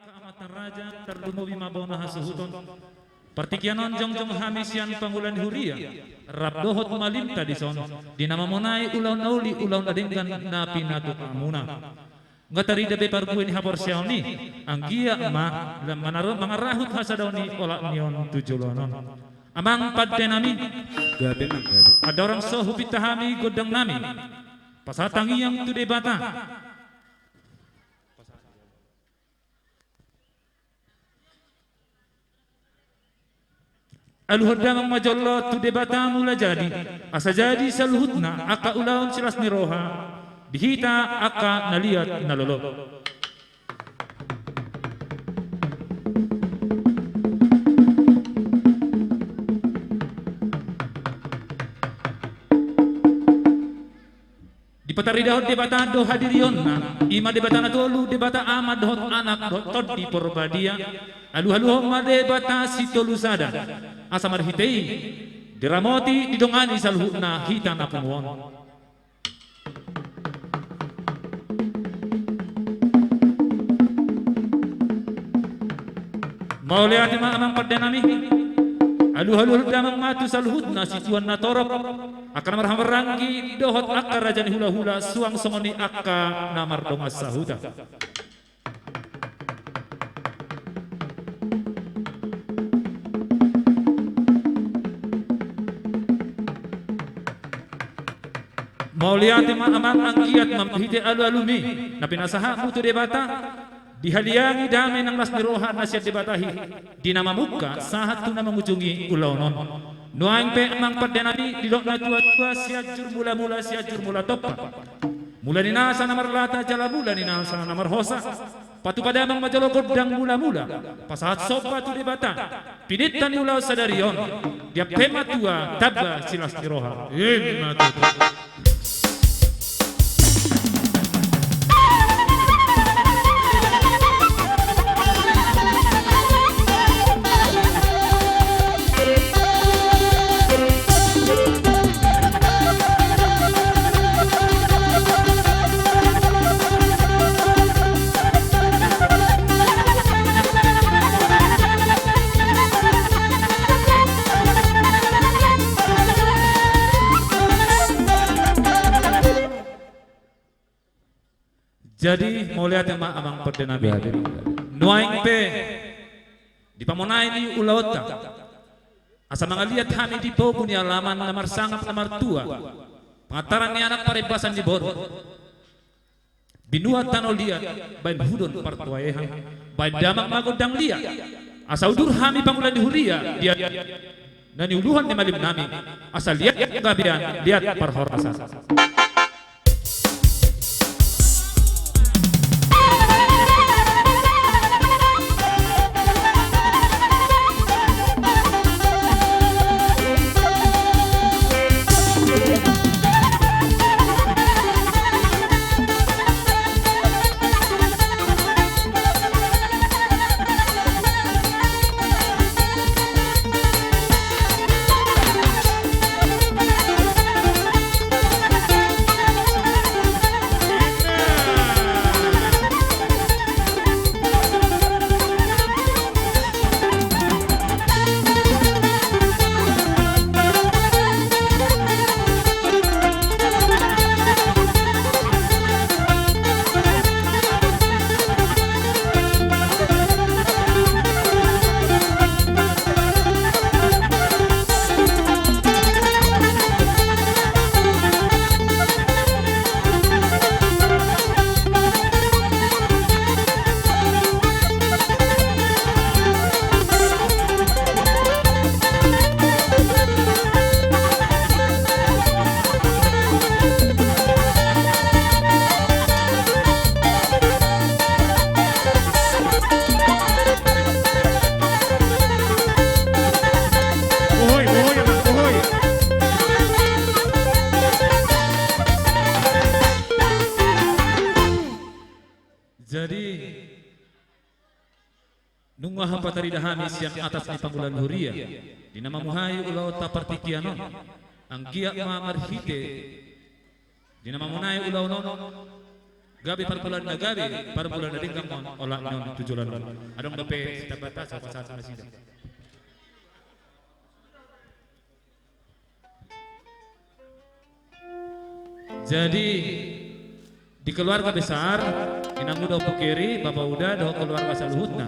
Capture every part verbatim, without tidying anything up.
Amanta raja, tarlumobi ma bona hasuhuton. Partingkian on jongjong hami sian pangula ni huria, rap dohot malimta dison, di na mamonai ulaon na uli, ulaon na denggan na pinatupa muna. Nga tarida be parbue ni haporseaon i, anggiat ma lam manaro-, mangarahut hasadaon ni olat ni on tu joloan on. Amang pande nami. Gabe, Amang, gabe. Andorang so hupinta hami gondang nami, pasahat tangiang tu Debata. Aluhon damang ma jolo tu Debata Mulajadi, asa jadi saluhutna angka ulaon silas ni roha di hita angka na liat na lolo. Dipataridahon Debata do hadirionna, i ma Debata na tolu, Debata Ama dohot Anak dohot Tondi Porbadia. Alualuhon ma Debata Sitolu Sada, asa marhite i diramoti, didongani saluhutna hita na pungu on. Mauliate ma amang pande nami. Alualuhon damang ma tu saluhutna situan na torop, angka na marhahamaranggi dohot angka raja ni hulahula, suang songon i angka na mardongan sahuta. Mauliate ma amang, anggiat ma marhite alualumi na pinasahatmu tu Debata, dihaliangi dame nang las ni roha na sian Debata i, di na mamungka sahat tu na mangujungi ulaon on. Nuaeng pe amang pande nami, didok na tuatua, Sianjur Mulamula, Sianjur Mula Tompa, mula ni nasa na marlata jala mula ni nasa na marhosa. Patupa damang ma jolo gondang mulamula, pasahat somba tu Debata, pinangido ni ulaon sadari on, di angka matua tamba silas ni roha. Ima tutu. Jadi, mauliate ma amang pande nami. Nuaeng pe, di pamonai ni ulaonta, asa mangaliat hami di pogu ni alaman na marsangap na martua, pangantaran ni anak, parembasan ni boru, binuat tano liat, baen hudon partuaehan, baen damang ma gondang liat, asa udur hami pangula ni huria, liat na niuluhon ni malim nami, asa liat panggabean, liat parhorasan. Jadi, nunga hapatarida hami sian atas ni pangula ni huria, di na mamuhai ulaonta partingkian on, anggiat ma marhite, di na mamonai ulaon on, Gabe parmulaan na gabe, parmulaan na denggan ma on olat ni on tu joloan on. Adong dope sitambahanta, sai hupasahat tu nasida. Jadi, di keluarga besar, inang uda, ompu kiri, bapa uda, dohot keluarga saluhutna,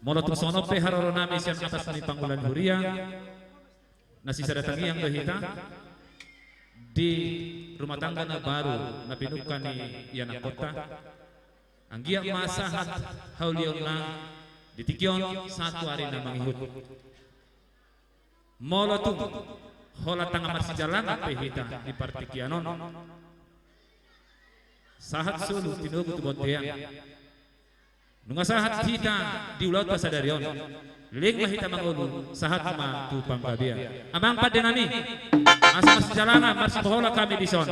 molo tung songon on pe haroro nami sian atas ni pangula ni huria, na sisada tangiang do hita di rumah tangga na baru na pinungka ni ianakhonta. Anggiat ma sahat haulionna di tingki on sahat tu ari na mangihut. Molo tung holan tangkas marsijalangan pe hita di partingkian on, sahat solu tinogu tu bontean. Nunga sahat hita di ulaonta sadari on, leleng ma hita mangolu, sahat ma tu panggabean. Amang pande nami, asa marsijalangan, marsipahola hami dison.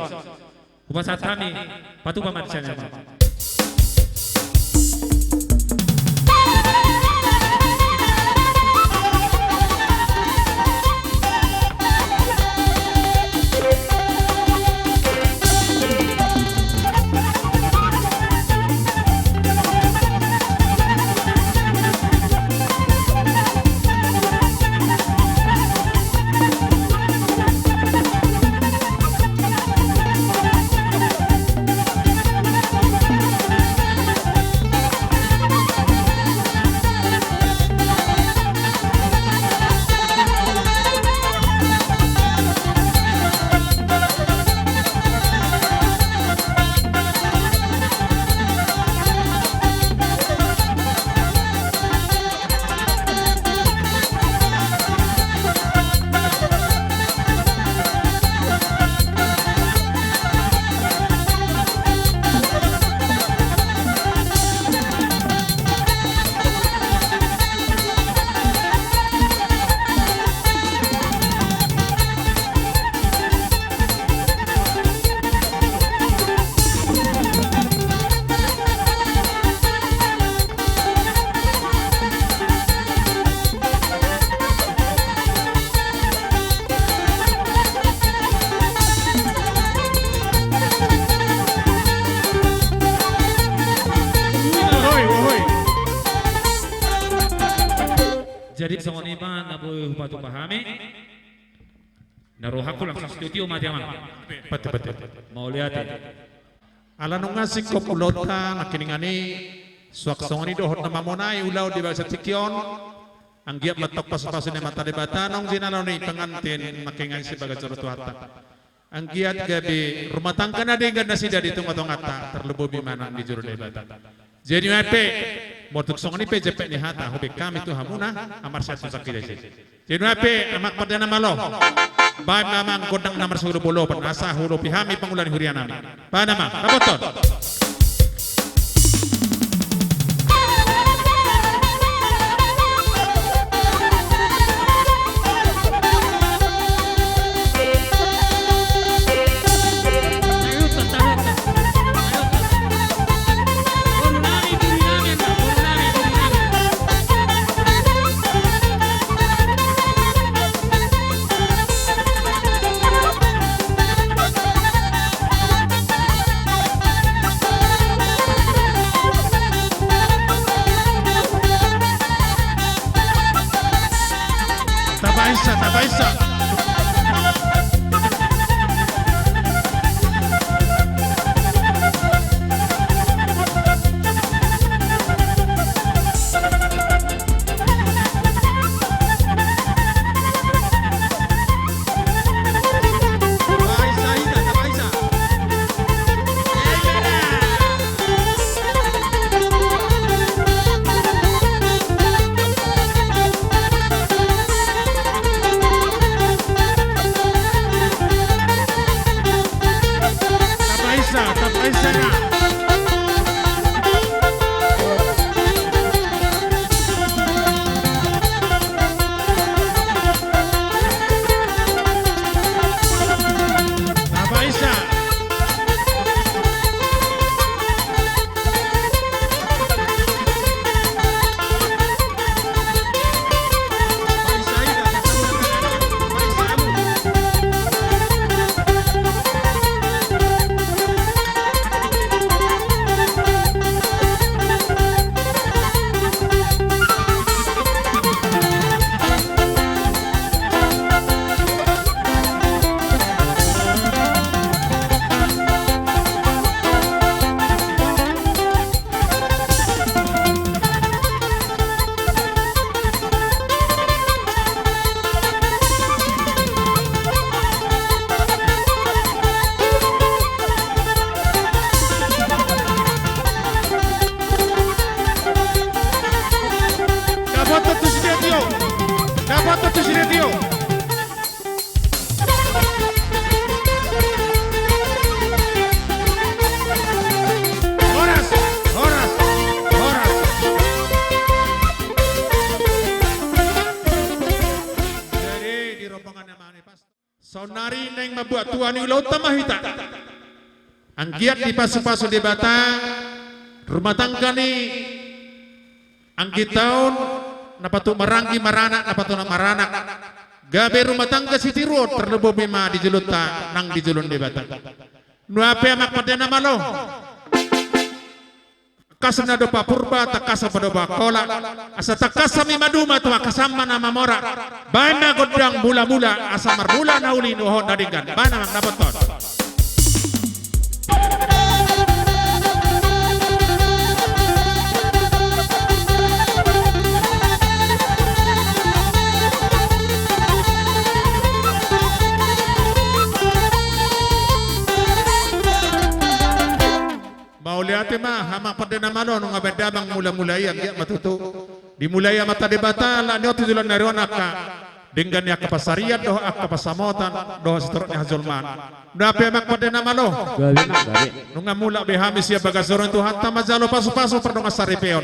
Hupasahat hami, patupa ma di sian i, amang. Jadi songon i ma na boi hupatupa hami. Na rohangku langsung studio ma di amang. Pete, pete. Mauliate. Ala nunga singkop ulaonta nangkiningan i, suang songon i dohot na mamonai ulaon di bagasan tingki on. Anggiat ma tong pasupasu ni Amanta Debata, nang jinalo ni pengantin nangkiningan i sebagai jolo Tuhanta. Anggiat gabe rumah tangga na denggan nasida di tongatonganta, tarlumobi ma nang di jolo Debata. Jadi nuaeng pe, molo tung songon i pe jempek ni hata, hubaen hami tu hamuna, amar sian tu sangkida i. Jadi nuaeng pe, amang pande na malo. Baen ma amang gondang na marsahulu bolon, asa hulopi hami pangula ni huria nami. Baen amang, dapothon. Tapaisa, tapaisa. Naeng mambuat tua ni ulaonta ma hita. Anggiat dipasupasu Debata rumah tangga ni angginta on, na patut maranggi maranak, na patut na maranak. Gabe rumah tangga sitiruon, tarlumobi ma di jolonta nang di jolo ni Debata. Nunga pe amang pande na malo. Tangkas na dompak Purba, tangkas na dompak Angkola. Asa tangkas hami maduma tu angka samba na mamora. Baen ma gondang mulamula, asa marmula na uli nuaeng na denggan. Baen amang, dapothon. Mauliate ma, amang pande na malo, nunga baen damang mulamula i, anggiat ma tutu dimulai Amanta Debata, ala ni on tu joloan ni ari on angka denggan ni angka pansarian, dohot angka pansamotan, dohot sitorop ni hajolmaon. Nunga pe amang pande na malo. Gabe ma, gabe. Nunga mulak be hami sian bagas joro ni Tuhanta manjalo pasupasu pardongansaripeon.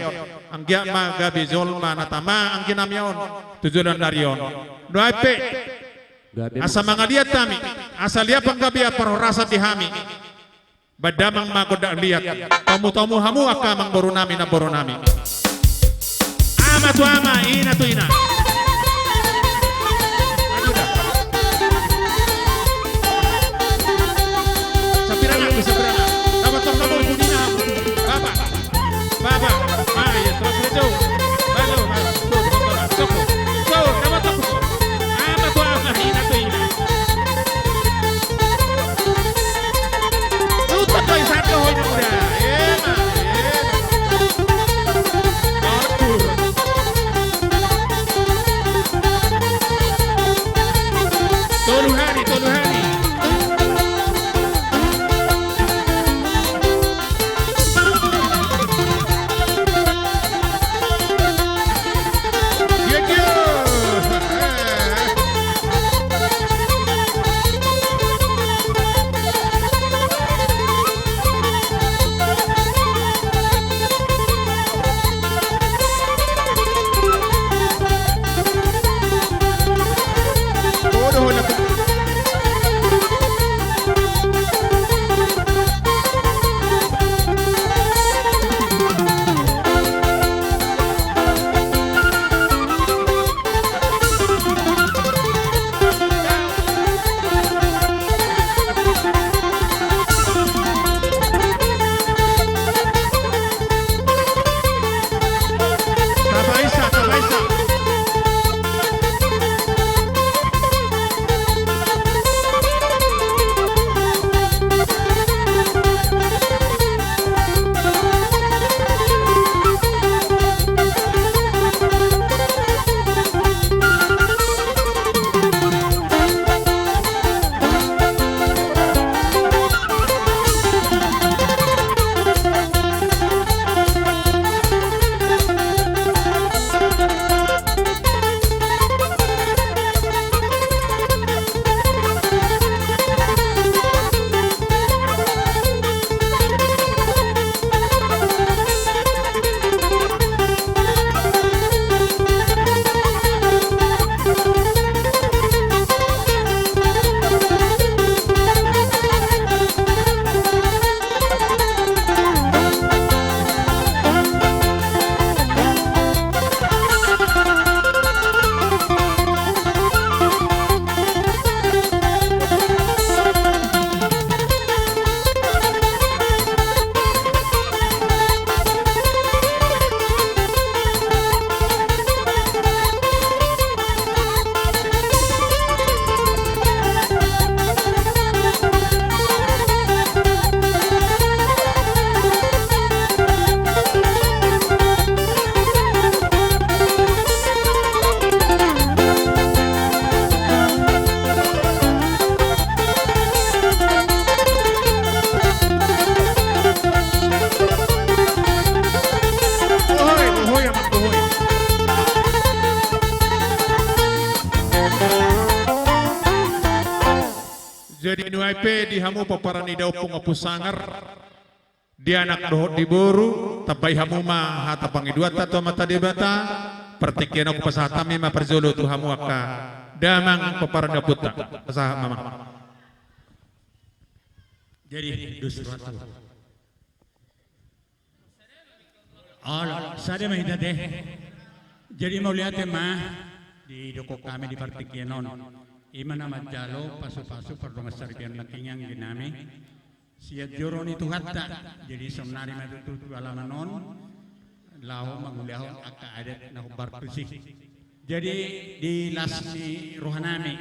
Anggiat ma gabe jolma na tama anggi nami on tu joloan ni ari on. Nunga pe. Gabe ma. Asa mangaliat hami, asa liat panggabean parhorasan di hami. Baen damang ma gondang liat. Tomutomu hamu angka amangboru nami, namboru nami. Ama tu ama, ina tu ina. Aduh, dah. Sampir anak, sampir anak. Dapothon hamu, bunyi na hamu. Bapak. Bapak. Ah, iya, terus itu. Bapak, bapak. Tuh, tuh, tuh, tuh. Tuh, dapothon. Ama tu ama, ina tu ina. Tolu hali, tolu hali. Jadi nuaeng pe di hamu pomparan ni da Ompung Ompu Sanggar, di anak dohot di boru, tambai hamu ma hata pangidoanta tu Amanta Debata. Partingkian on hupasahat hami ma parjolo tu hamu angka damang pomparan ni ompunta. Pasahat ma amang. Jadi, dos roha tu. Olo, sada ma hita te. Jadi, mauliate ma, didok hami di partingkian on. I ma na manjalo, pasu-pasu, pardongan saripeon nangkin anggi nami. Sian joro ni Tuhanta, jadi saonnari ma tutu tu alaman on, laho mangulahon angka adat na hombar tusi. Jadi, di las ni roha nami,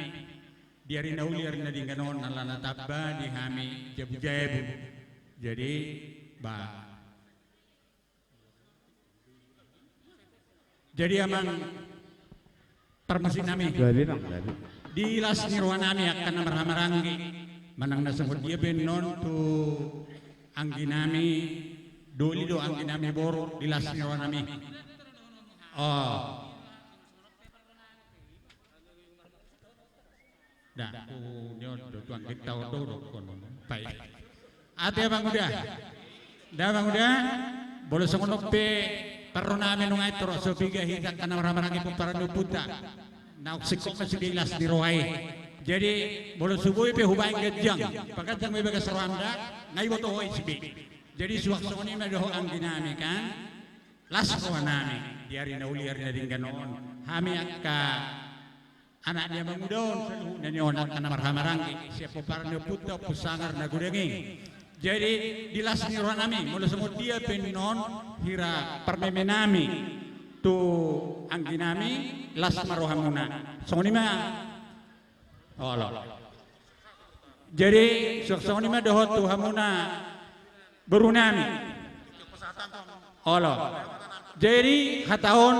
di ari na uli ari na denggan on, alana tamba di hami jabu-jabu. Jadi, ba, Jadi amang parmusik nami. Jadi nang, jadi. Di las ni roha nami angka na marhahamaranggi. Manang na songon dia pe annon tu anggi nami, doli do anggi nami boru di las ni roha nami. Oh. Dah, ku nion do tuang kita do do kono. Pai. Ate Amang Uda. Dah Amang Uda. Molo songon on pe parro nami nunga i torop so piga hita angka na marhahamaranggi pomparan ni ompunta. Na singkop ma sude las ni roha i. Jadi molo so boi pe hubaen ganjang, paganjang ma i bagas roham da, nga iboto ho i sude. Jadi suang songon i ma dohot anggi nami kan. Las roha nami di ari na uli ari na denggan on. Hami angka anak ni Amang Uda on, saluhutna ni on angka na marhahamaranggi, sian pomparan ni ompunta, Ompu Sanggar na godang i. Jadi di las ni roha nami, molo songon dia pe annon hira parmeme nami tu anggi nami, las ma rohamuna. Songon i ma. Olo. Jadi suang songon i ma dohot tu hamuna boru nami. Olo. Jadi hata on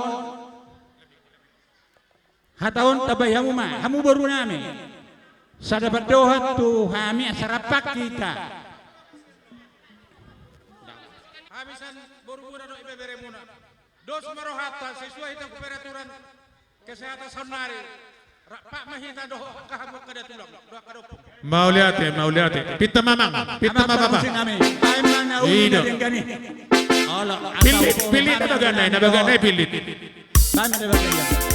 Hata on tambai hamu ma, hamu boru nami. Sada pandohan tu hami asa rap hita. Hami sian boru muna dohot ibeberemuna. Dos ma rohanta sesuai tu peraturan kesehatan saonnari. Rap ma hita dohot angka hamu angka datulang, dohot angka datulang. Mauliate, mauliate. Pinta ma amang, pinta ma bapa. Amang parmusik nami. Baen ma na uli na denggan i. Olo, pillit, pillit na bagana i, na bagana i pillit. Baen ma na bagana i.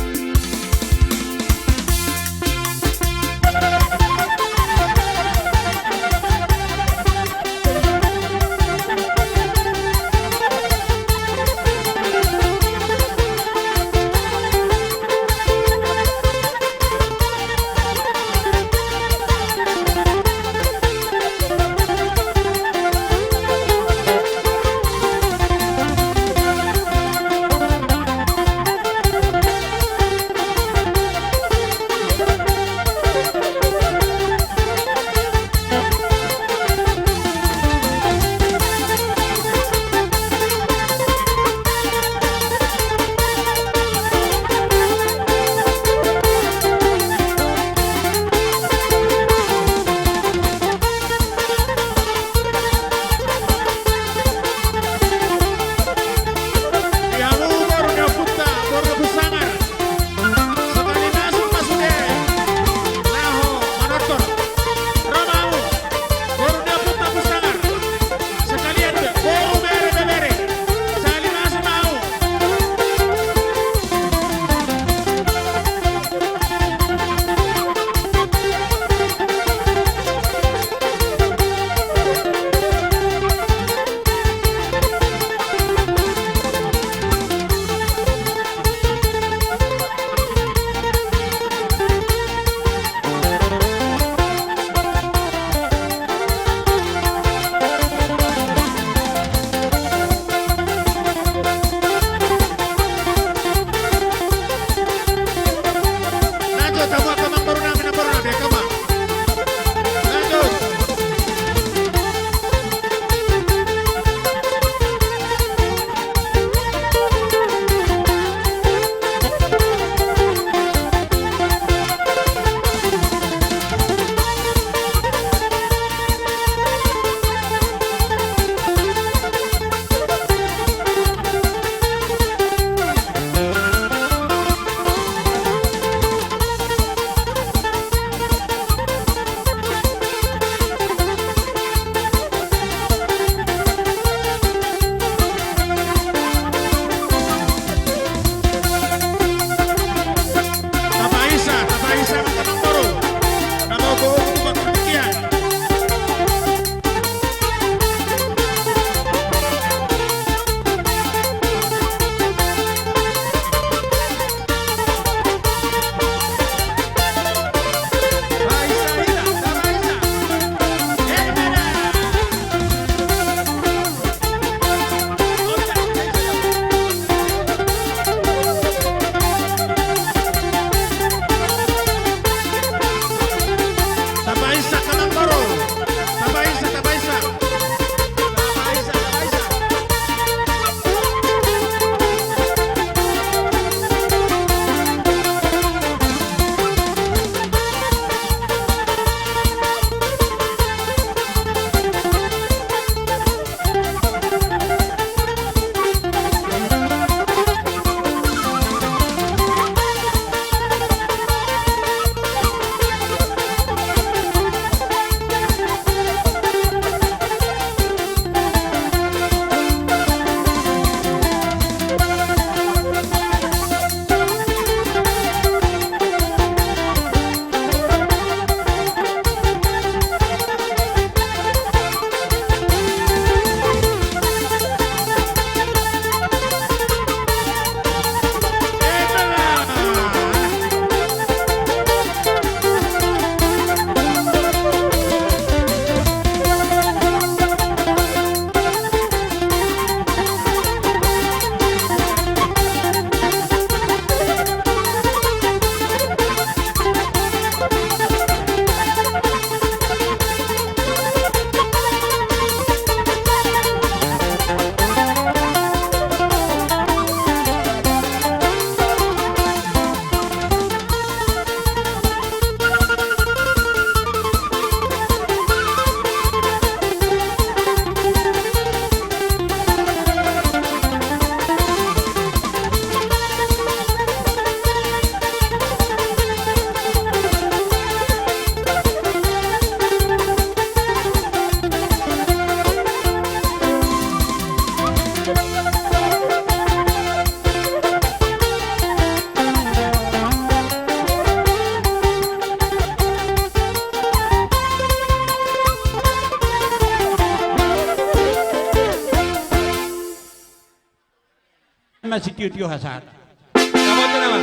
sitio-tio hasahatan. Dapotan nama.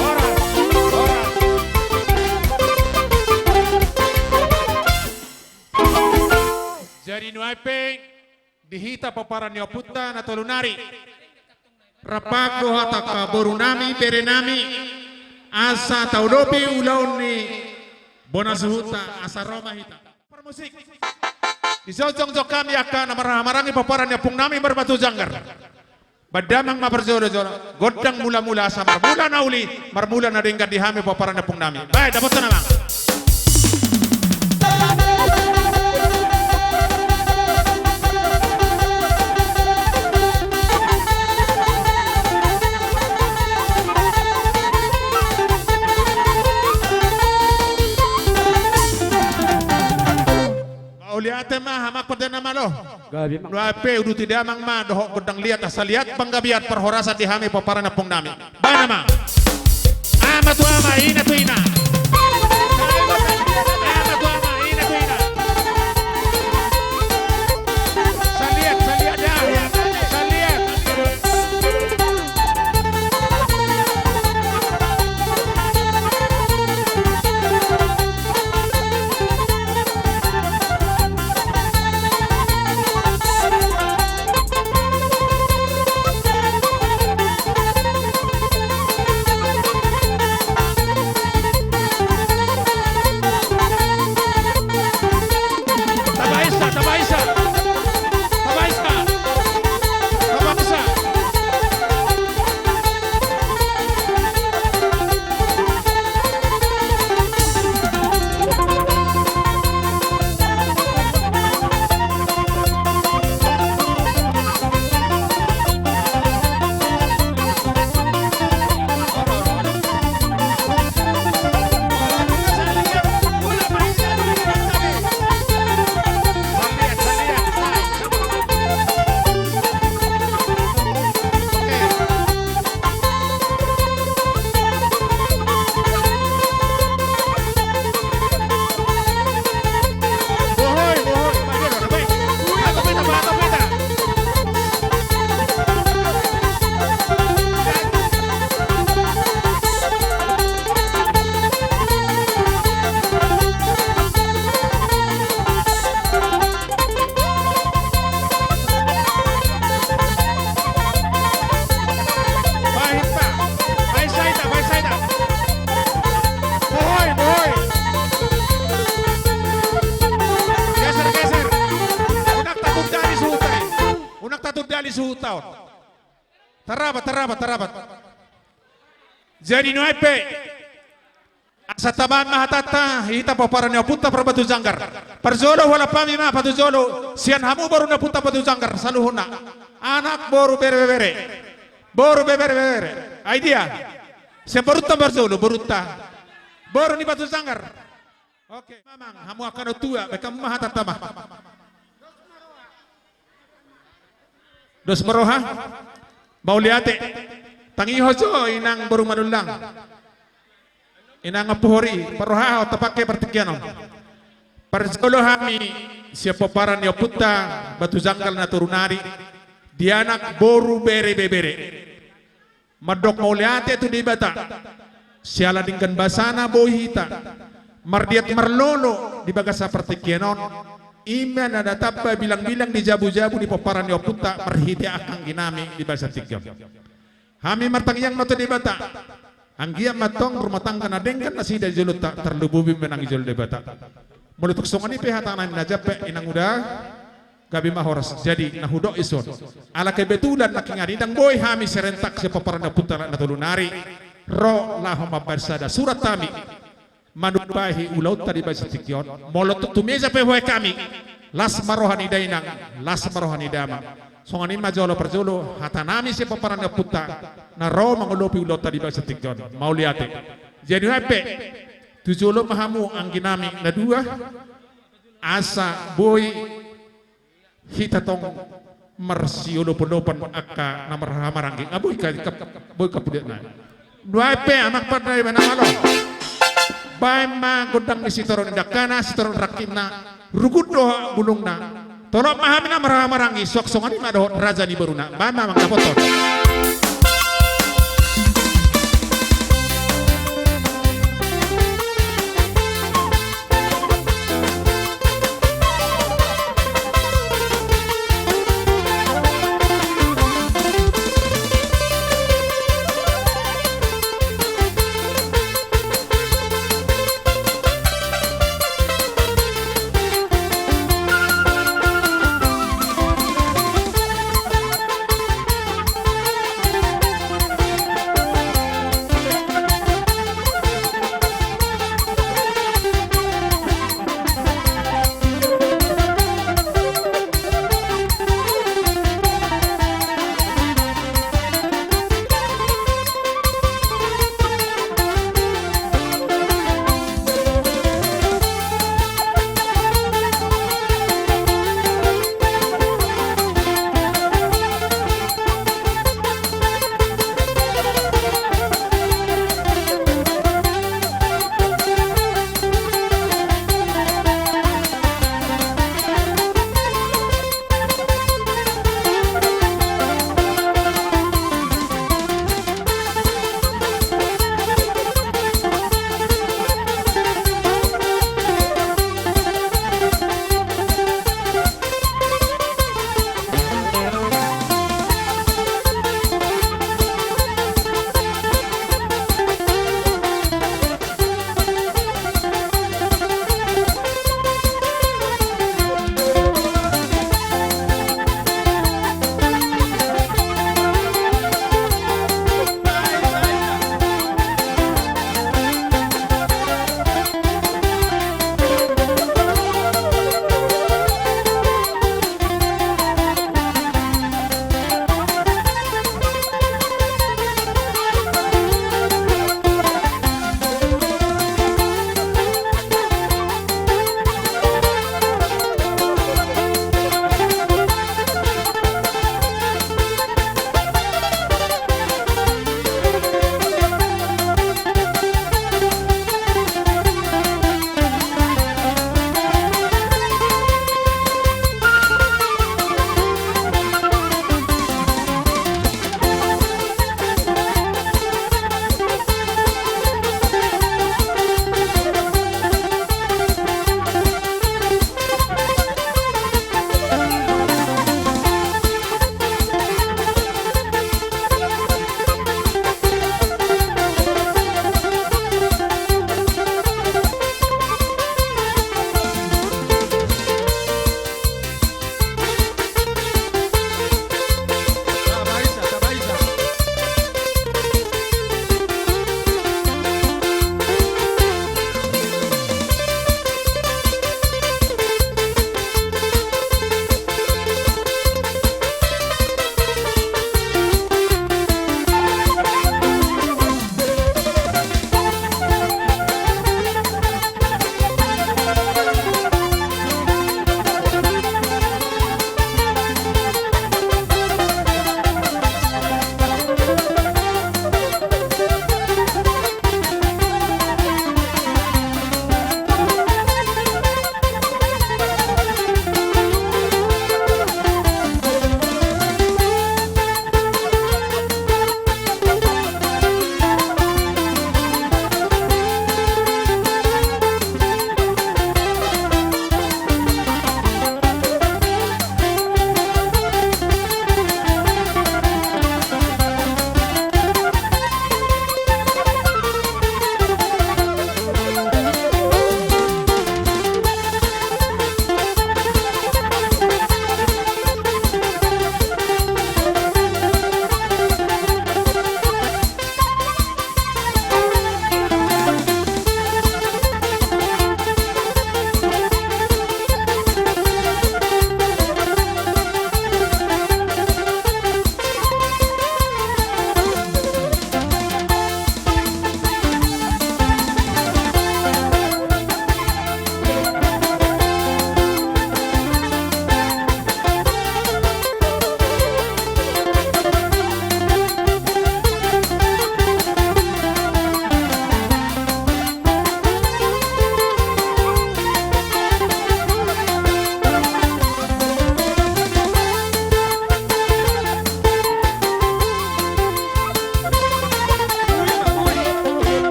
Horas, horas. Jadi nuaeng pe di hita pomparan ni ompunta na tolu nari. Rap do hata angka boru nami, bere nami, asa taudopi ulaon ni bona suhutna, asa ro ma hita. Parmusik. Dijongjongjong hami angka na marhahamaranggi pomparan ni ompung nami Marbatu Janggar. Bahen damang ma parjolo jolo. Gondang mulamula asa marmula na uli, marmula na denggan di hami pomparan ni ompung nami. Bahen, dapotan damang. Mauliate ma, hamu angka pande na malo. Gabe ma. Nuaeng pe uduti damang ma dohot gondang liat, asa liat panggabean parhorasan di hami pomparan ni ompung nami. Bahen ma. Ama tu ama, ina tu ina. Ama tu ama, ina tu ina. Saliat, saliat, ya. Saliat. Tabaisa, tabaisa. Tabaisa. Tabaisa. Geser, geser. Unang tatundali suhut on. Unang tatundali suhut on. Tarabat, tarabat, tarabat. Jadi nuaeng pe. Asa tabahen ma hatanta, hita pomparan ni ompunta Marbatu Janggar. Parjolo hualap hami ma, patujolo, sian hamu boru ni ompunta Batu Janggar, saluhutna. Anak, boru, bere, bebere. Boru, bebere, bebere. Ai dia? Sian borunta parjolo, borunta. Boru ni Batu Janggar. Oke, mamang, hamu angka na tua, bahen hamu ma hatanta ma. Dos ma roha. Mauliate. Tangihon jo inang boru Manullang. Inang Ompu Hori, parrohahon tapangke partingkian on. Parjolo hami sian pomparan ni ompunta Batu Janggar na tolu nari. Di anak, boru, bere, bebere. Mandok mauliate tu Debata, siala denggan basana boi hita mardiat marlolo di bagasan partingkian on, i ma na tamba bilangbilang di jabujabu ni pomparan ni ompunta marhite angka anggi nami di bagasan tingki on. Hami martangiang ma tu Debata, anggiat ma antong rumah tangga na denggan nasida di jolonta, tarlumobi ma nang di jolo Debata. Molo tung songon i pe hata nami na jampe, inang uda, gabe ma horas. Jadi na hudok i son, ala kebetulan nangkiningan i ndang boi hami serentak sian pomparan ni ompunta na tolu nari ro laho mambahen sada surat hami manumbahi ulaonta di bagasan tingki on. Molo tung tu mesa pe huaek hami, las ma roha ni dainang, las ma roha ni damang. Songon i ma jolo parjolo hata nami sian pomparan ni ompunta na ro mangolopi ulaonta di bagasan tingki on. Mauliate. Jadi nuaeng pe, tu jolo ma hamu anggi nami na dua, asa boi hita tong marsiolopolopan angka na marhahamaranggi. Nga boi ka, ka, boi ka pudiatna. Nuaeng pe, amang pande na malo. Baen ma gondang ni sitoron dangkana, sitoron rangkingna, rugut dohot bulungna. Tolop ma hami na marhahamaranggi, suang songon i ma dohot raja ni boruna. Baen ma amang dapothon.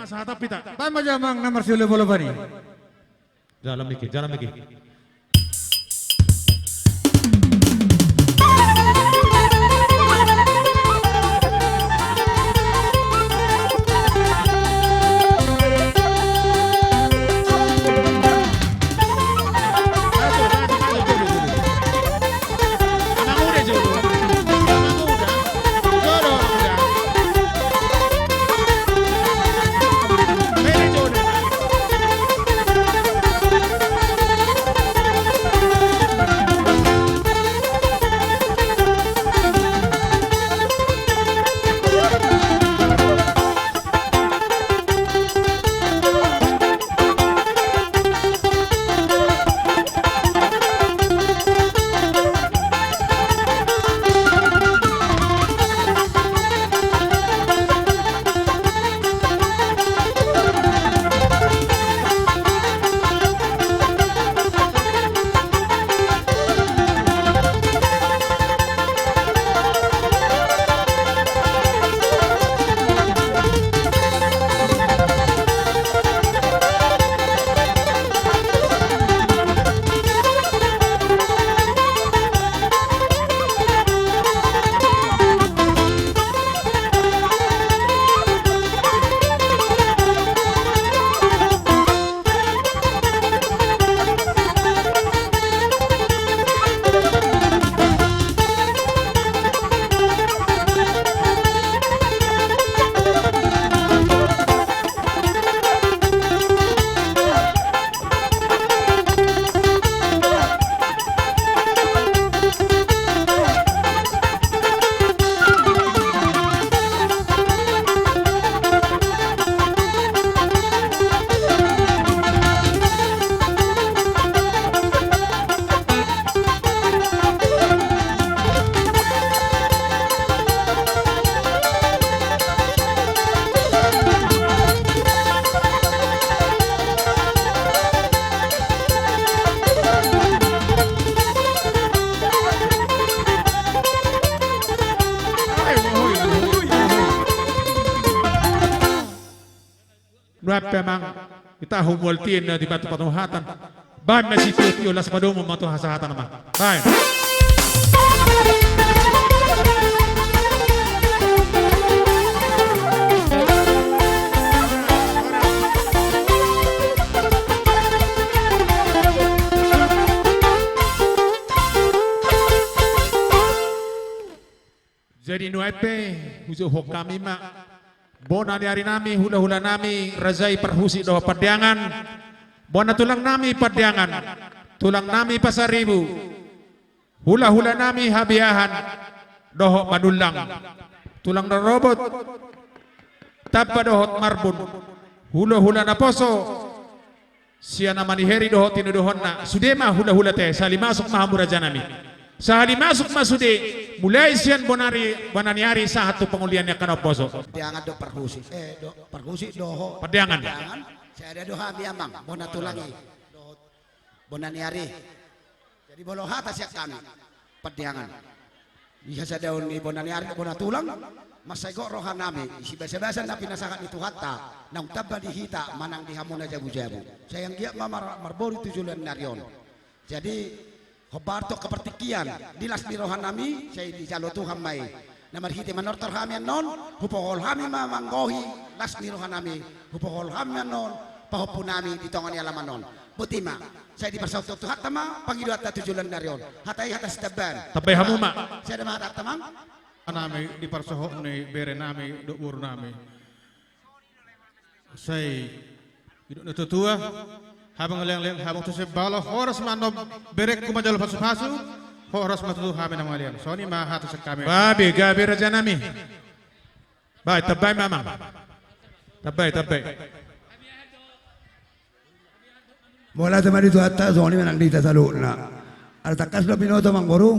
Masa hatap hita. Baen ma jo amang na marsiolopolop i. Jalan miki, jalan miki. Nuaeng pe amang, ita humual tian na di batu patuhatan. Baen ma sitiotio, las padomu ma tu hasahatan amang. Baen. Jadi nuaeng pe hujouhon hami ma bona ni ari nami, hulahula nami raja i Parhusip dohot Pandiangan, bona tulang nami Pandiangan, tulang nami Pasaribu, hulahula nami Habiahan dohot Manullang, tulang rorobot Tamba dohot Marbun, hulahula naposo sian Ama ni Heri dohot tinudohonna, sude ma hulahula te, sahali masuk ma hamu raja nami. Sahali masuk ma sude, mulai sian bonari, bona ni ari sahat tu pangolian ni angka naposo. Pandiangan dohot Parhusip, eh, dohot Parhusip dohot Pandiangan. Pandiangan. Sada do hami amang, bona tulang i. Dohot bona ni ari. Jadi molo hata sian hami, Pandiangan, di hasadaon ni bona ni ari, bona tulang, mansai gok roha nami di basabasa na pinasahat ni Tuhanta naung tamba di hita manang di hamu na jabujabu. Sai anggiat ma mar-, marboru tu joloan ni ari on. Jadi hombar tu angka partingkian di las ni roha nami, sai dijalo Tuhan ma i. Na marhite manortor hami annon, hupohol hami ma manggohi las ni roha nami, hupohol hami annon pahompu nami di tonga ni alaman on. Boti ma, sai dipasaut Tuhanta ma pangidoanta tu joloan ni ari on. Hata i hata sitambaan. Tambai hamu ma. Sai da ma hatanta amang. Nami di parsohot ni bere nami dohot boru nami. Sai didok na tuatua, habang leangleng habang tu sembalo, horas ma annon berengku manjalo pasupasu, horas ma tutu hami na mangalean. Songon i ma hata sian hami. Gabe, gabe raja nami. Baen, tambai ma amang. Tambai, tambai. Mauliate ma di Tuhanta, songon i ma nang di hita saluhutna. Ala tangkas do binoto amang boru,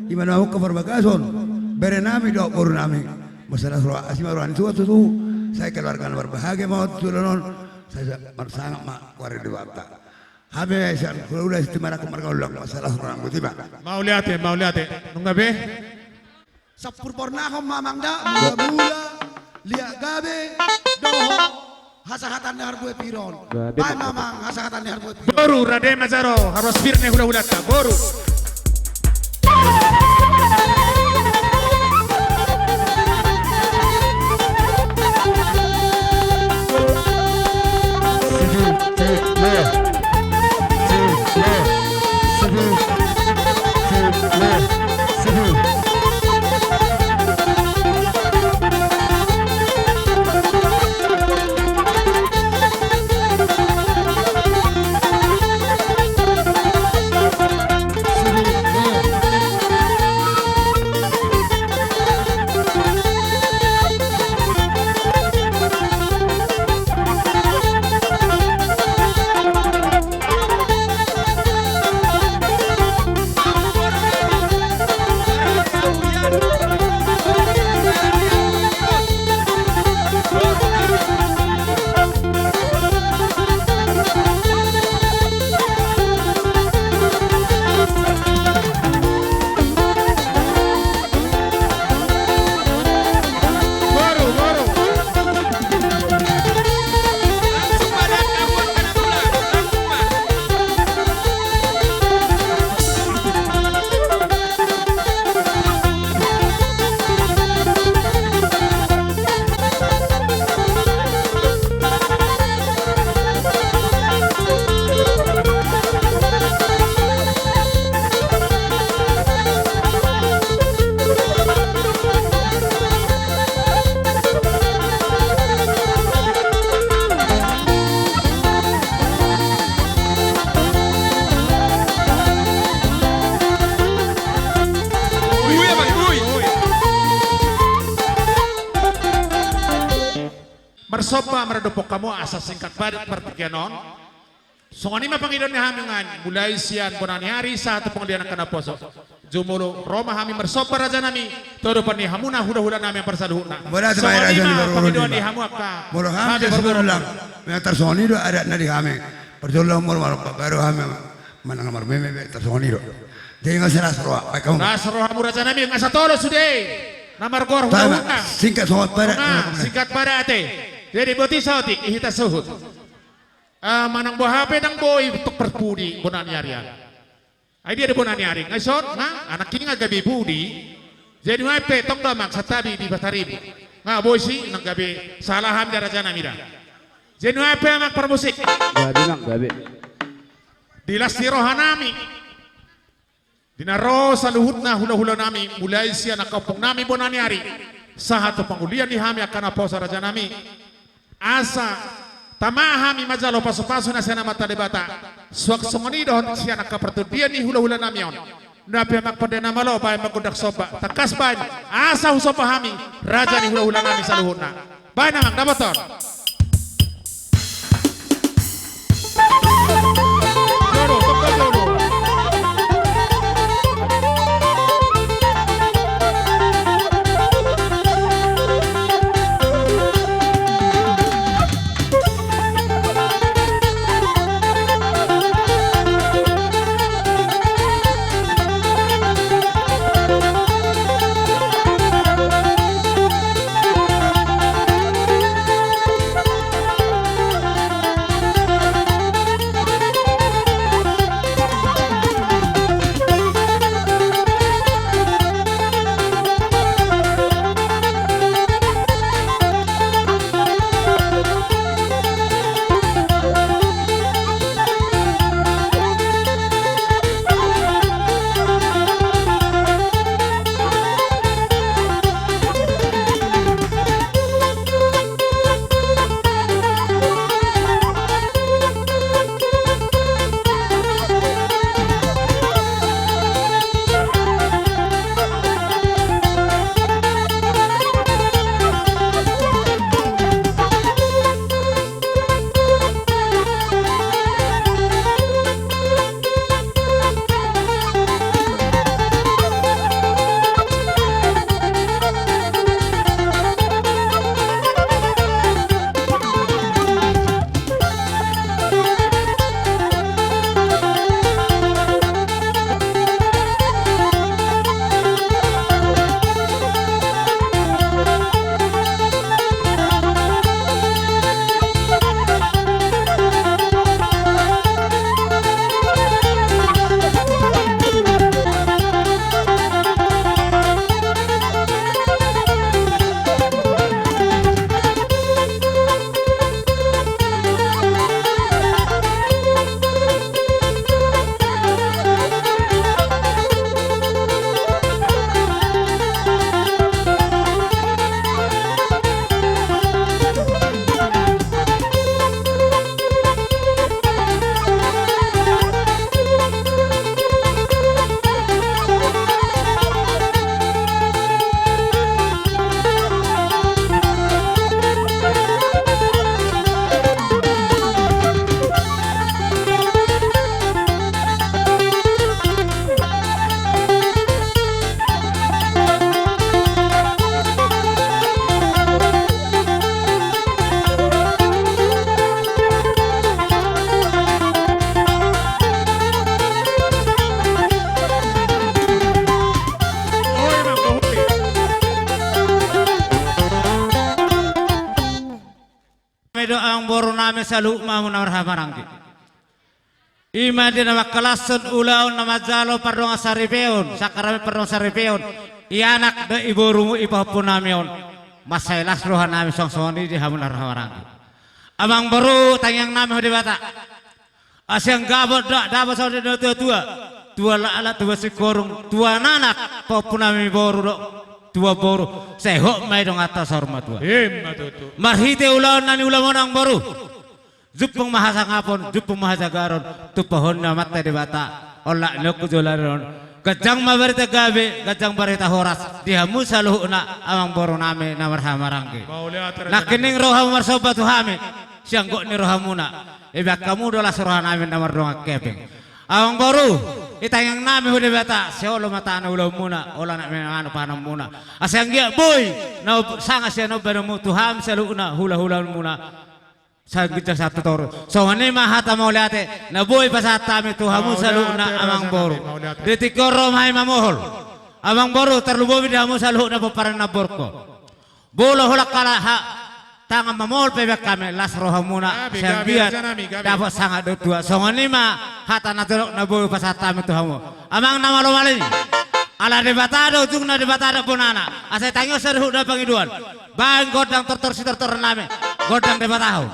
i ma na mamungka parbagason bere nami dohot boru nami. Mansai las roha, asi ma roha ni suhut tutu, sai keluarga na marbahagia ma on tu joloan on, sai sa-, marsangap ma goar ni Debata. Hami sian hulahula Situmorang marga Manullang, mansai las roha nami, boti ma. Mauliate, mauliate. Nunga be? Sampur bornahon ma amang da, mulamula, liat gabe, dohot Hasahatan ni harbue pir on. Baen ma amang hasahatan ni harbue pir on. Boru, rade ma jolo harbuan pir ni hulahulanta. Boru. Marsomba ma dohonon hamu asa singkat padat partingkian on. Songon i ma pangidoan ni hami nuaeng, mulai sian bona ni ari sahat tu pangolian angka naposo. Jumolo ro ma hami marsomba rajanami tu adopan ni hamuna hulahulanami parsaluhutna. Songon i ma pangidoan ni hamu angka. Molo hami jala siborongkon, memang tarsongon i do adat na di hami. Parjolo molo marompa baru hami manang marmeme be tarsongon i do. Jadi nga sala las roha, baen hamu. Las roha hamu rajanami, nga satolos sude na margoar hulahulanami. Singkat songon padat. Singkat padat ate. Jadi boti saotik i hita suhut. Ah, manang boha pe ndang boi tok parpudi bona ni ari an. Ai dia do bona ni ari? Nga ison, nga anak i nga gabe pudi. Jadi nuaeng pe tong do amang santabi di Pasaribu. Nga boi si nang gabe sala hami da rajanami da. Jadi nuaeng pe amang parmusik. Gabe nang gabe. Di las ni rohanami. Di na ro saluhutna hulahulanami, mulai sian angka ompungnami bona ni ari sahat tu pangolian ni hami angka naposo rajanami. Asa tama hami manjalo pasupasu na sian Amanta Debata. Suang songon i dohot sian angka partondian ni hulahulanami on. Nuaeng pe amang pande na malo baen ma gondang somba. Tangkas baen asa husomba hami raja ni hulahulanami saluhutna. Baen amang, dapotan. Nami do amangboru nami saluhut ma hamu na marhahamaranggi. I ma di na mangkalashon ulaon na manjalo pardongansaripeon, sakramen pardongansaripeon, i anak dohot i borumu i pahompu nami on. Mansai las roha nami songon i di hamu na marhahamaranggi. Amangboru, tangiang nami ho Debata. Asa anggiat dapot, dapot songon i na tua-tua. Tua laklak, tua singkoru, tua anak, pahompu nami boru dohot tua boru. Sai hot ma i donganta saur matua. Ima tutu. Marhite ulaon na niula muna amangboru. Jumpang ma hasangapon, jumpang ma hajagaron, tumpahon ni Amanta Debata, olat ni on tu joloan on. Ganjang ma barita gabe, ganjang barita horas, di hamu saluhutna amangboru nami na marhahamaranggi. Mauliate. Nangkining ro hamu marsomba tu hami, sian gok ni rohamuna. Ibaen hamu do las roha nami na mardongan hepeng. Amangboru, itangiang nami ho Debata, sai olo ma tano ulaonmuna, olo nami mangan panganmuna. Asa anggiat boi, na sanga sian on baenonmu tu hami saluhutna hula-hulamuna. Sai ginjang sahat tu toru. Songon i ma hata mauliate na boi pasahat hami tu hamu saluhutna amangboru. Mauliate, raja nami, mauliate. Di tingki on ro ma hami mamohol. Amangboru, tarlumobi di hamu saluhutna pomparan ni namborungku. Molo holan halaha tangan mamohol pe baen hami, las rohamuna. Gabe, gabe, sai anggiat, raja nami, gabe. Dapot sangap dohot tua. Songon i ma hata na tondok na boi pasahat hami tu hamu. Amang na malo-malo i. Ala Debata do ujungna, Debata do bonana. Asa tangihon saluhutna pangidoan. Baen gondang tortor sitortoran nami. Gondang Debata ho.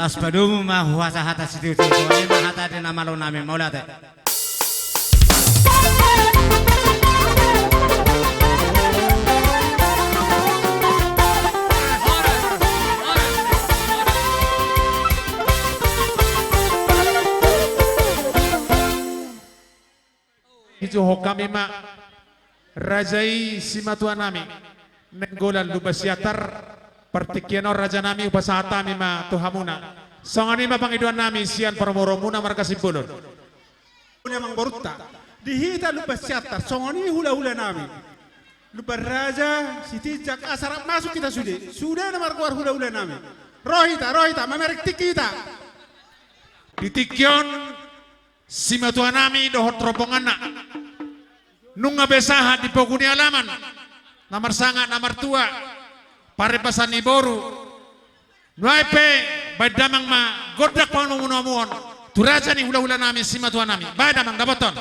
Padomu ma huhata-hata sititi, songon i ma hata di na malo nami, mauliate. Dijouhon hami ma raja i simatua nami Nainggolan Lumban Siantar, partingkian on raja nami hupasahat hami ma tu hamuna. Songon i ma pangidoan nami sian parumaruan muna marga Simbolon. Amangborunta, di hita Lumban Siantar, songon i hula-hula nami. Lumban Raja Sitinjak, asa rap masuk hita sude. Sude na margoar hula-hula nami. Ro hita, ro hita, mamereng tingki hita. Di tingki on simatua nami dohot rombonganna. Nunga be sahat di pogu ni alaman, na marsangap na martua, paripasan ni boru. Nuaeng pe baen damang ma gondang panomunomuon tu raja ni hula-hula nami simatua nami. Baen damang, dapothon.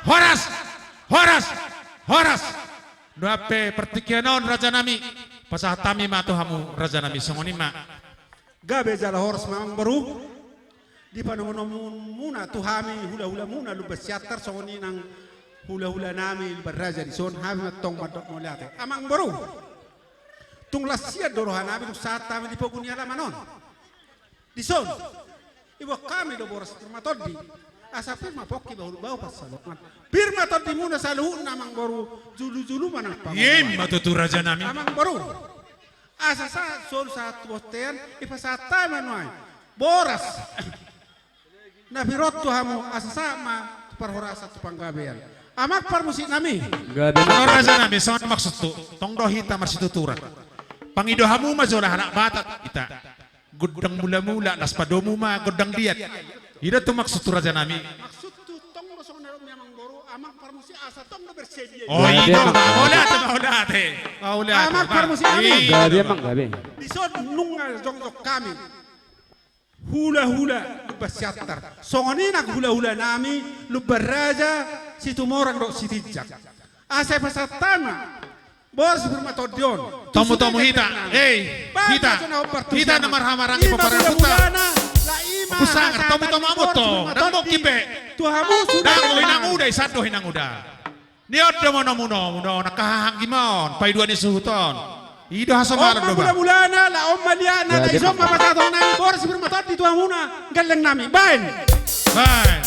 Horas! Horas! Horas! Nuaeng pe partingkian on raja nami, pasahat hami ma tu hamu raja nami, songon i ma. Gabe jala horas ma amangboru. Di panomunomuon muna tu hami hula-hula muna Lumban Siantar, songon i nang hula-hula nami Lumban Raja dison, hami ma tong mandok mauliate. Amangboru, tung las sian do roha nami dung sahat hami di pogu ni alaman on. Dison, iboan hami do boras pir ma tondi. Asa pir ma pongki, bahulbahul pansalongan. Pir ma tondimuna saluhutna amangboru, julu-julu ma nang pangomoan. Ima tutu raja nami. Amangboru, asa sahat solu sahat tu bontean, ipasahat hami ma nuaeng boras na pir on tu hamu, asa sahat ma tu parhorasan tu panggabean. Amang parmusik nami. Gabe ma. Raja nami, songon maksudhu, tong do hita marsituturan. Pangido hamu ma jolo halak Batak hita. Gondang mula-mula, laos padomu ma gondang liat. I do tutu maksudhu raja nami. Maksudhu tong do songon na dok ni amangboru, amang parmusik asa tong do bersedia. Oh, i do, mauliate, mauliate. Mauliate. Amang parmusik nami. Gabe amang, gabe. Dison nunga jongjong hami hula-hula Lumban Siantar. Songon i nang hula-hula nami Lumban Raja Situmorang dohot Sitinjak. Asa ipasahat hami ma boras pir ma tondi on. Tomu-tomu hita. Hei, hita. Hita na marhahamaranggi, paparanguta. Pusangar, tomu-tomu hamu to. Dang mungkin be. Tu hamu sude. Dang, inanguda, i sandok inanguda. Ni on do manomunomu, angka hahanggi ma on, paidua ni suhut on. I do hasomalan do ba. On ma mula-mulana, laos on ma liatna, laos ison ma pasahaton nami, boras pir ma tondi tu hamuna, gelleng nami. Baen. Baen.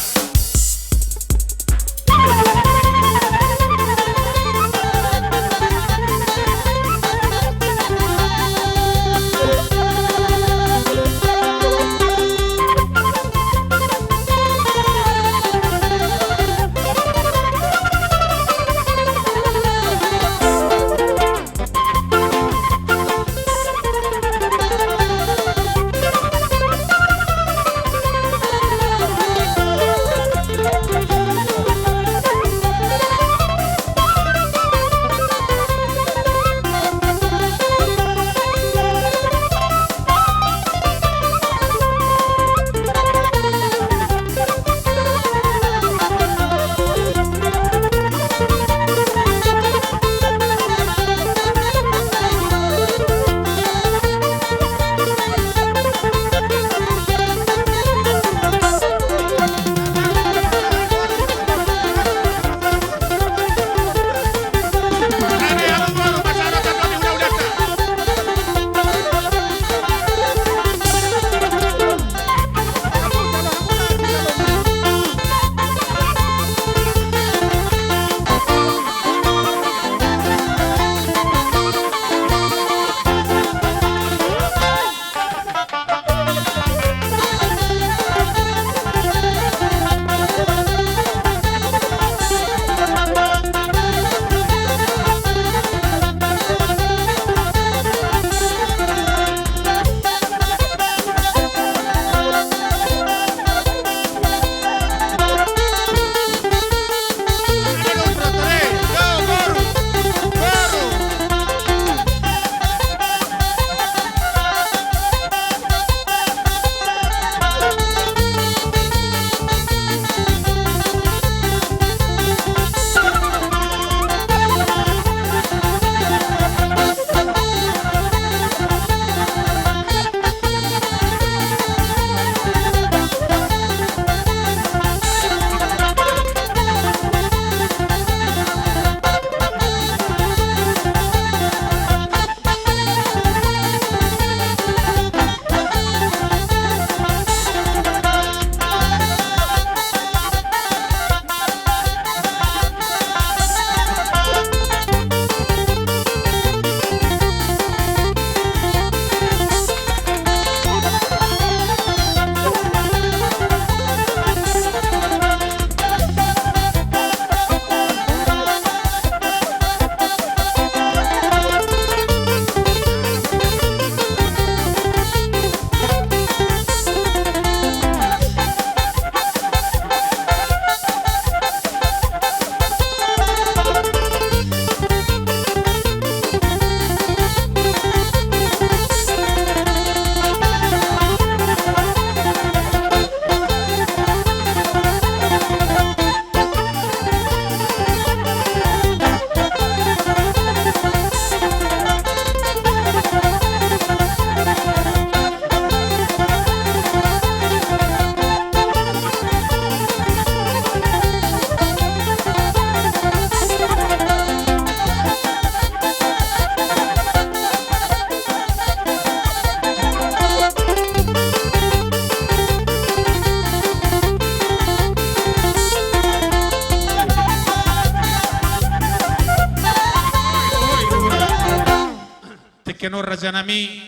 Dengke on rajanami,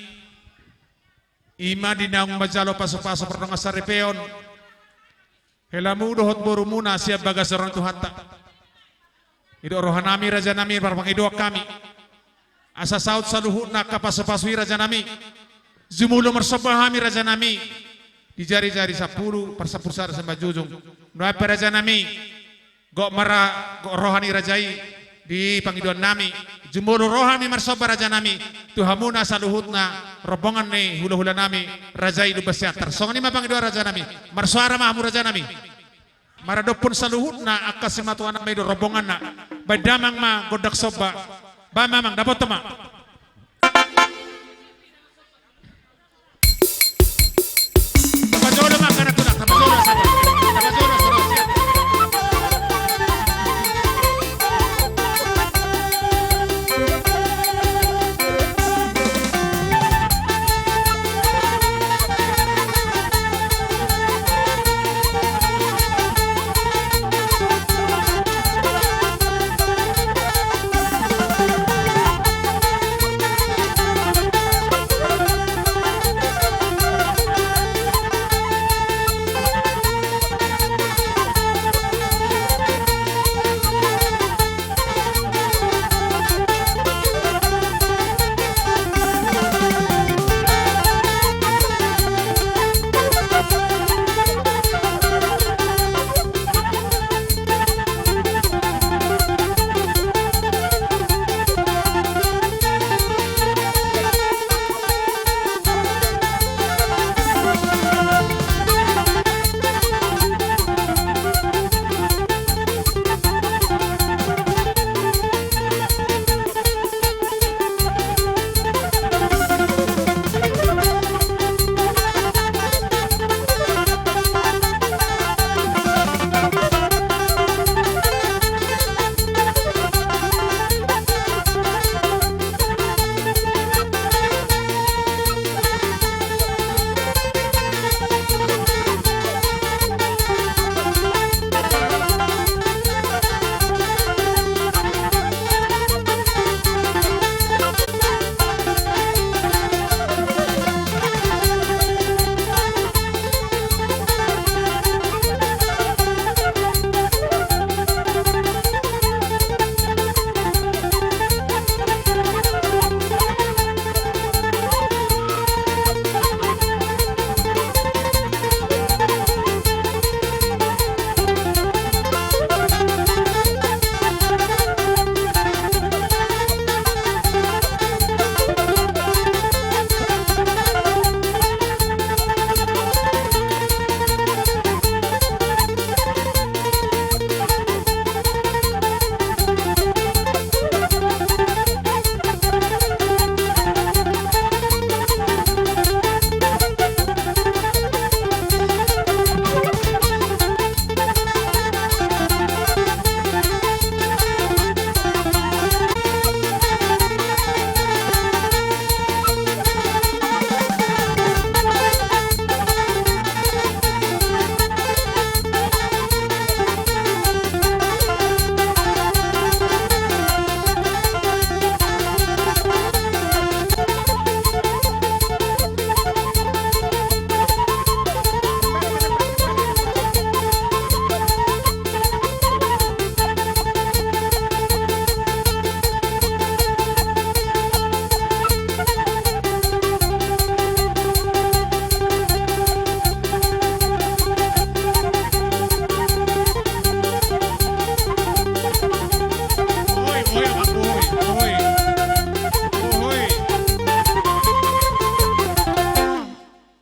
ima di naung manjalo pasupasu pardongansaripeon helamu dohot borumuna sian bagas roha ni Tuhanta. Didok rohanami rajanami, marpangidoan hami asa saut saluhutna angka pasupasu i rajanami. Jumolo marsomba hami rajanami di jarijari sampulu, parsampulu sada simanjujung. Nuaeng pe rajanami, gok ma ra, gok roha ni raja i di pangidoannami. Jumolo ro hami marsomba rajanami tu hamuna saluhutna rombongan ni hulahulanami raja i Lumban Siantar. Songon i ma pangidoan rajanami. Marsoara ma hamu rajanami. Maradophon saluhutna angka simatuanami do rombonganna. Baen damang ma gondang somba. Baen ma amang, dapothon ma. Tapajolo ma angka na tulang, tapajolo, tapajolo, tapajolo.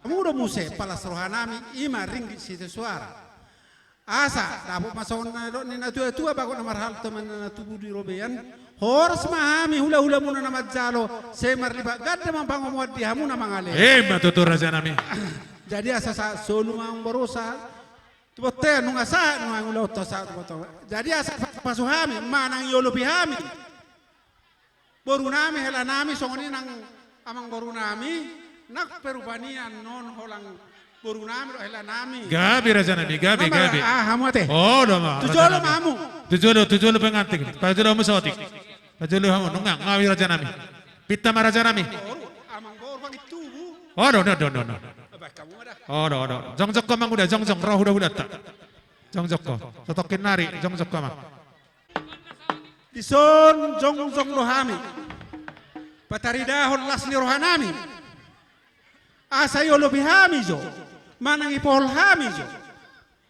Hamu do muse palas rohanami, ima ringgit sitio suara. Asa dapot ma songon na nidok ni natuatua, bagot na marhalto ma na tubu di robean. Horas ma hami hulahulamuna na manjalo, sai marlipat ganda ma pangomoan di hamu na mangalean. Ima tutu rajanami. Jadi asa sahat solu ma amang boru, sahat tu bontean, nunga sahat nunga ulaonta sahat tu bontean. Jadi asa pasu hami manang iolopi hami borunami, helanami, songon i nang amang borunami, nang perubanan on holan borunami dohot helanami. Gabe rajanami, gabe, gabe. Ah, hamu ate. Oh, do ma. Tu jolo ma hamu. Tu jolo, tu jolo pengantin. Pajolo hamu saotik. Pajolo hamu, nunga, gabe rajanami. Pinta ma raja nami. Boru, amang boru, pangintubu. Odo, odo, odo, odo. Baik, kamu ada. Odo, odo. Jongjong ho amang uda, jongjong, ro hula-hulanta. Jongjong ho. Totongkin nari, jongjong ho amang. Dison jongjong do hami. Pataridahon las ni roha nami. Asa iolopi hami jo. Manang ipohol hami jo.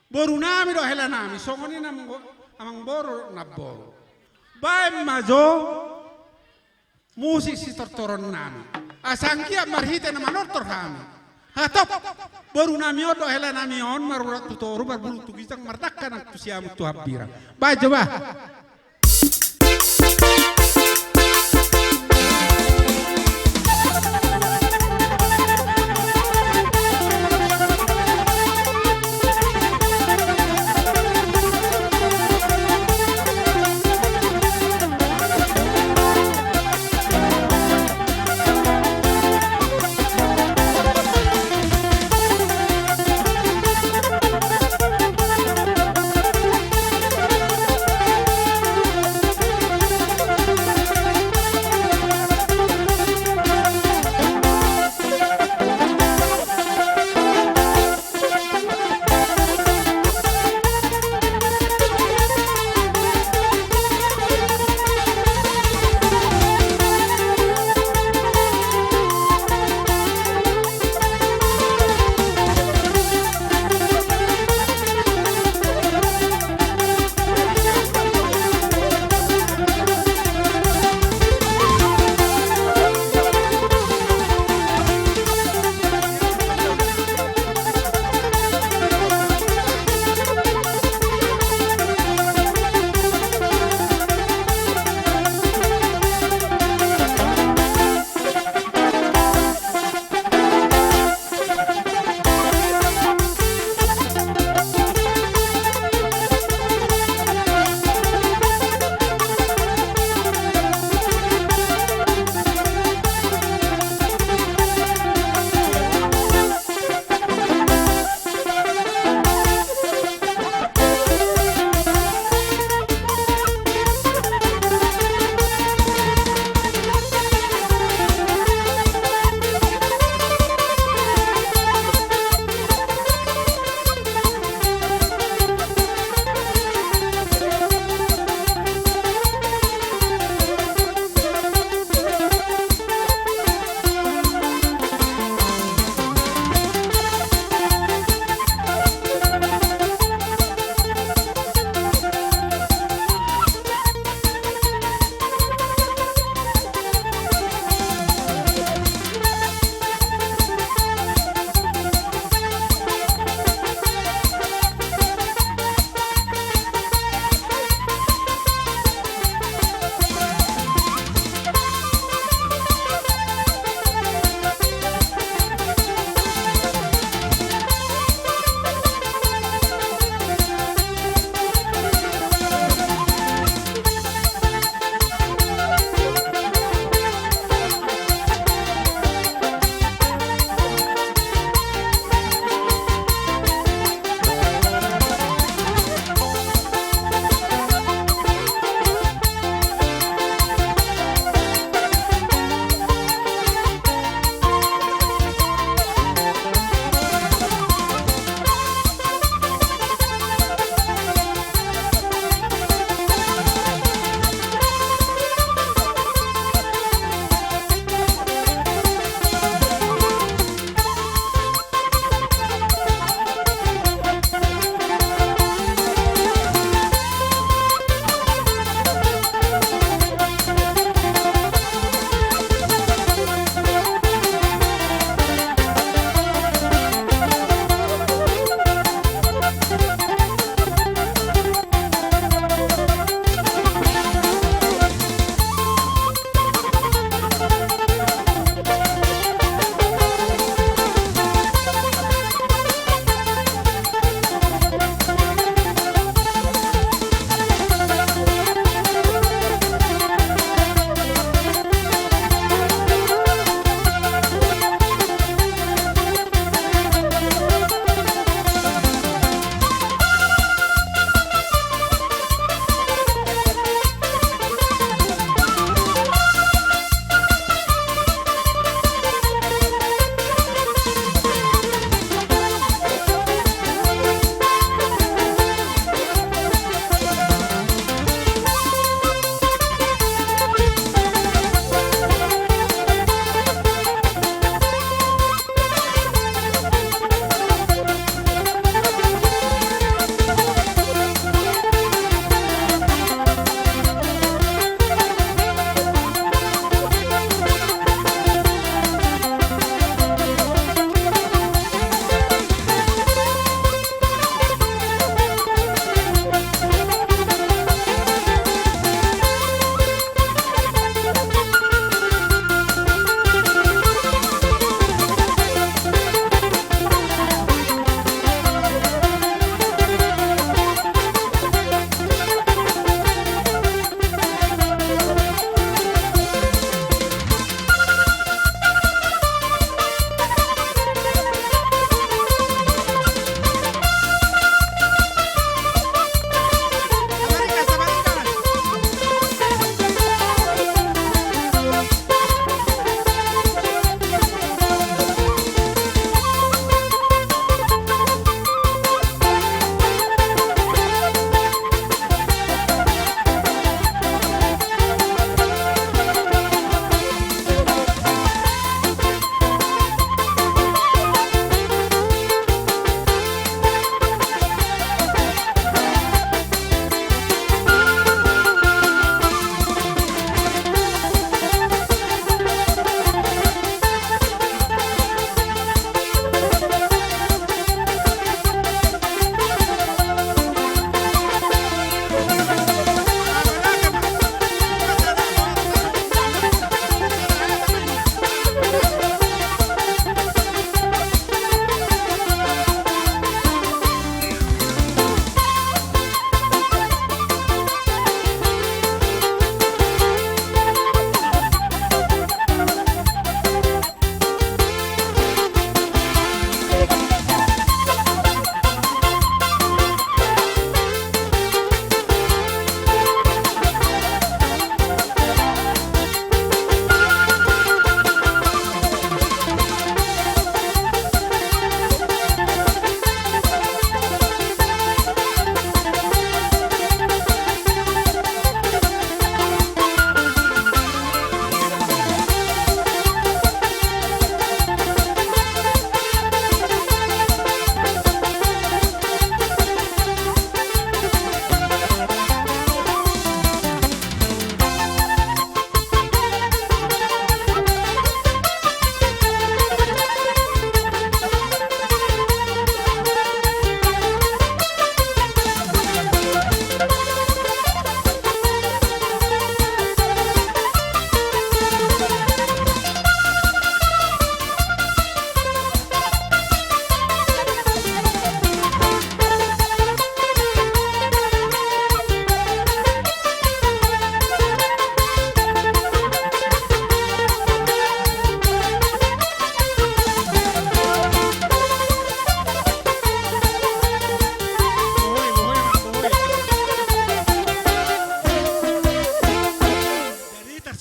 Boru nami dohot hela nami, songon i amang bo-, amang boru, namboru. Baen ma jo musik sitortoron nami. Asa anggiat marhite na manortor hami. Hatop, boru nami on dohot hela nami on, marurat tu toru, marbulung tu ginjang, mardangka nang tu siamun tu hambirang. Baen jo bah.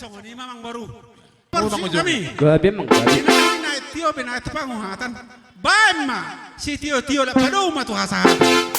Songon i ma, Amangboru. Parmusik nami. Gabe, Amang, gabe. Di na naeng tio pe na tu panguhatan. Baen ma sitio-tio, laos padomu ma tu hasahatan.